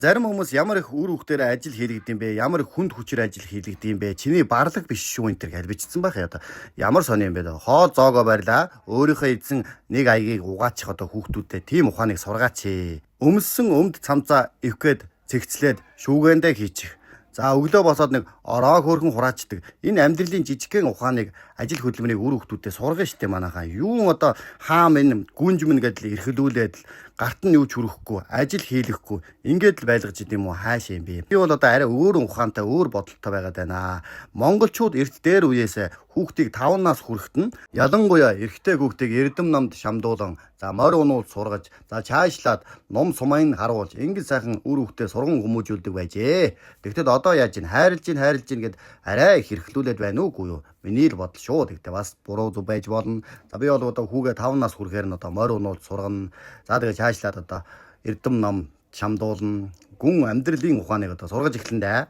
Зарим хүмүүс ямар их үр хүүхдээрээ ажил хийлгэдэг юм бэ? Ямар их хүнд хүчээр ажил хийлгэдэг юм бэ? Чиний барлаг биш шүү энэ төр альбичсан байх я одоо. Ямар сони юм бэ? Хоол зоогоо барьлаа. Өөрийнхөө эзэн нэг аягийг угаачих одоо хүүхдүүдэд тийм ухааныг сургаач. Өмссөн өмд цамцаа ивхэд цэгцлээд шүүгээндээ хийчих. За өглөө босоод нэг ороо хөөрхөн хураачдаг. Энэ амьдралын жижигхэн ухааныг ажил хөдөлмөрийг үр хүүхдүүдэд сургана штэ манайхаа. Юун одоо хаам энэ гүнж мэн гэдэл эрхлүүлээд л гарт нь юу ч хүрэхгүй, ажил хийлэхгүй ингээд л байлгаж идэм үү хаашаа юм бэ? Би бол одоо арай өөр ухаантай, өөр бодолтой байгаад байна. Монголчууд эрт дээр үеэс хүүхдийг 5 нас хүрэхэд нь ялангуяа эрэгтэй хүүхдийг эрдэм номд шамдуулан, за морь унуул сургаж, за чаашлаад ном сумайн харуулж ингэж сайхан үр хүүхдээ сурган хүмүүжүүлдэг байжээ. Тэгтэл одоо яаж ин хайрлж ин хайрлж ин гэд арай их эрхлүүлээд байна уугүй юу? Миний л бодол шүү. Тэгтээ бас буруу зүг байж болно. За би бол одоо хүүгээ 5 нас хүрэхээр нь одоо морь унуул сургана. За тэгээ чаашлаад одоо эрдэм ном шамдуулна. Гүн амьдралын ухааныг одоо сургаж эхлэн дээ.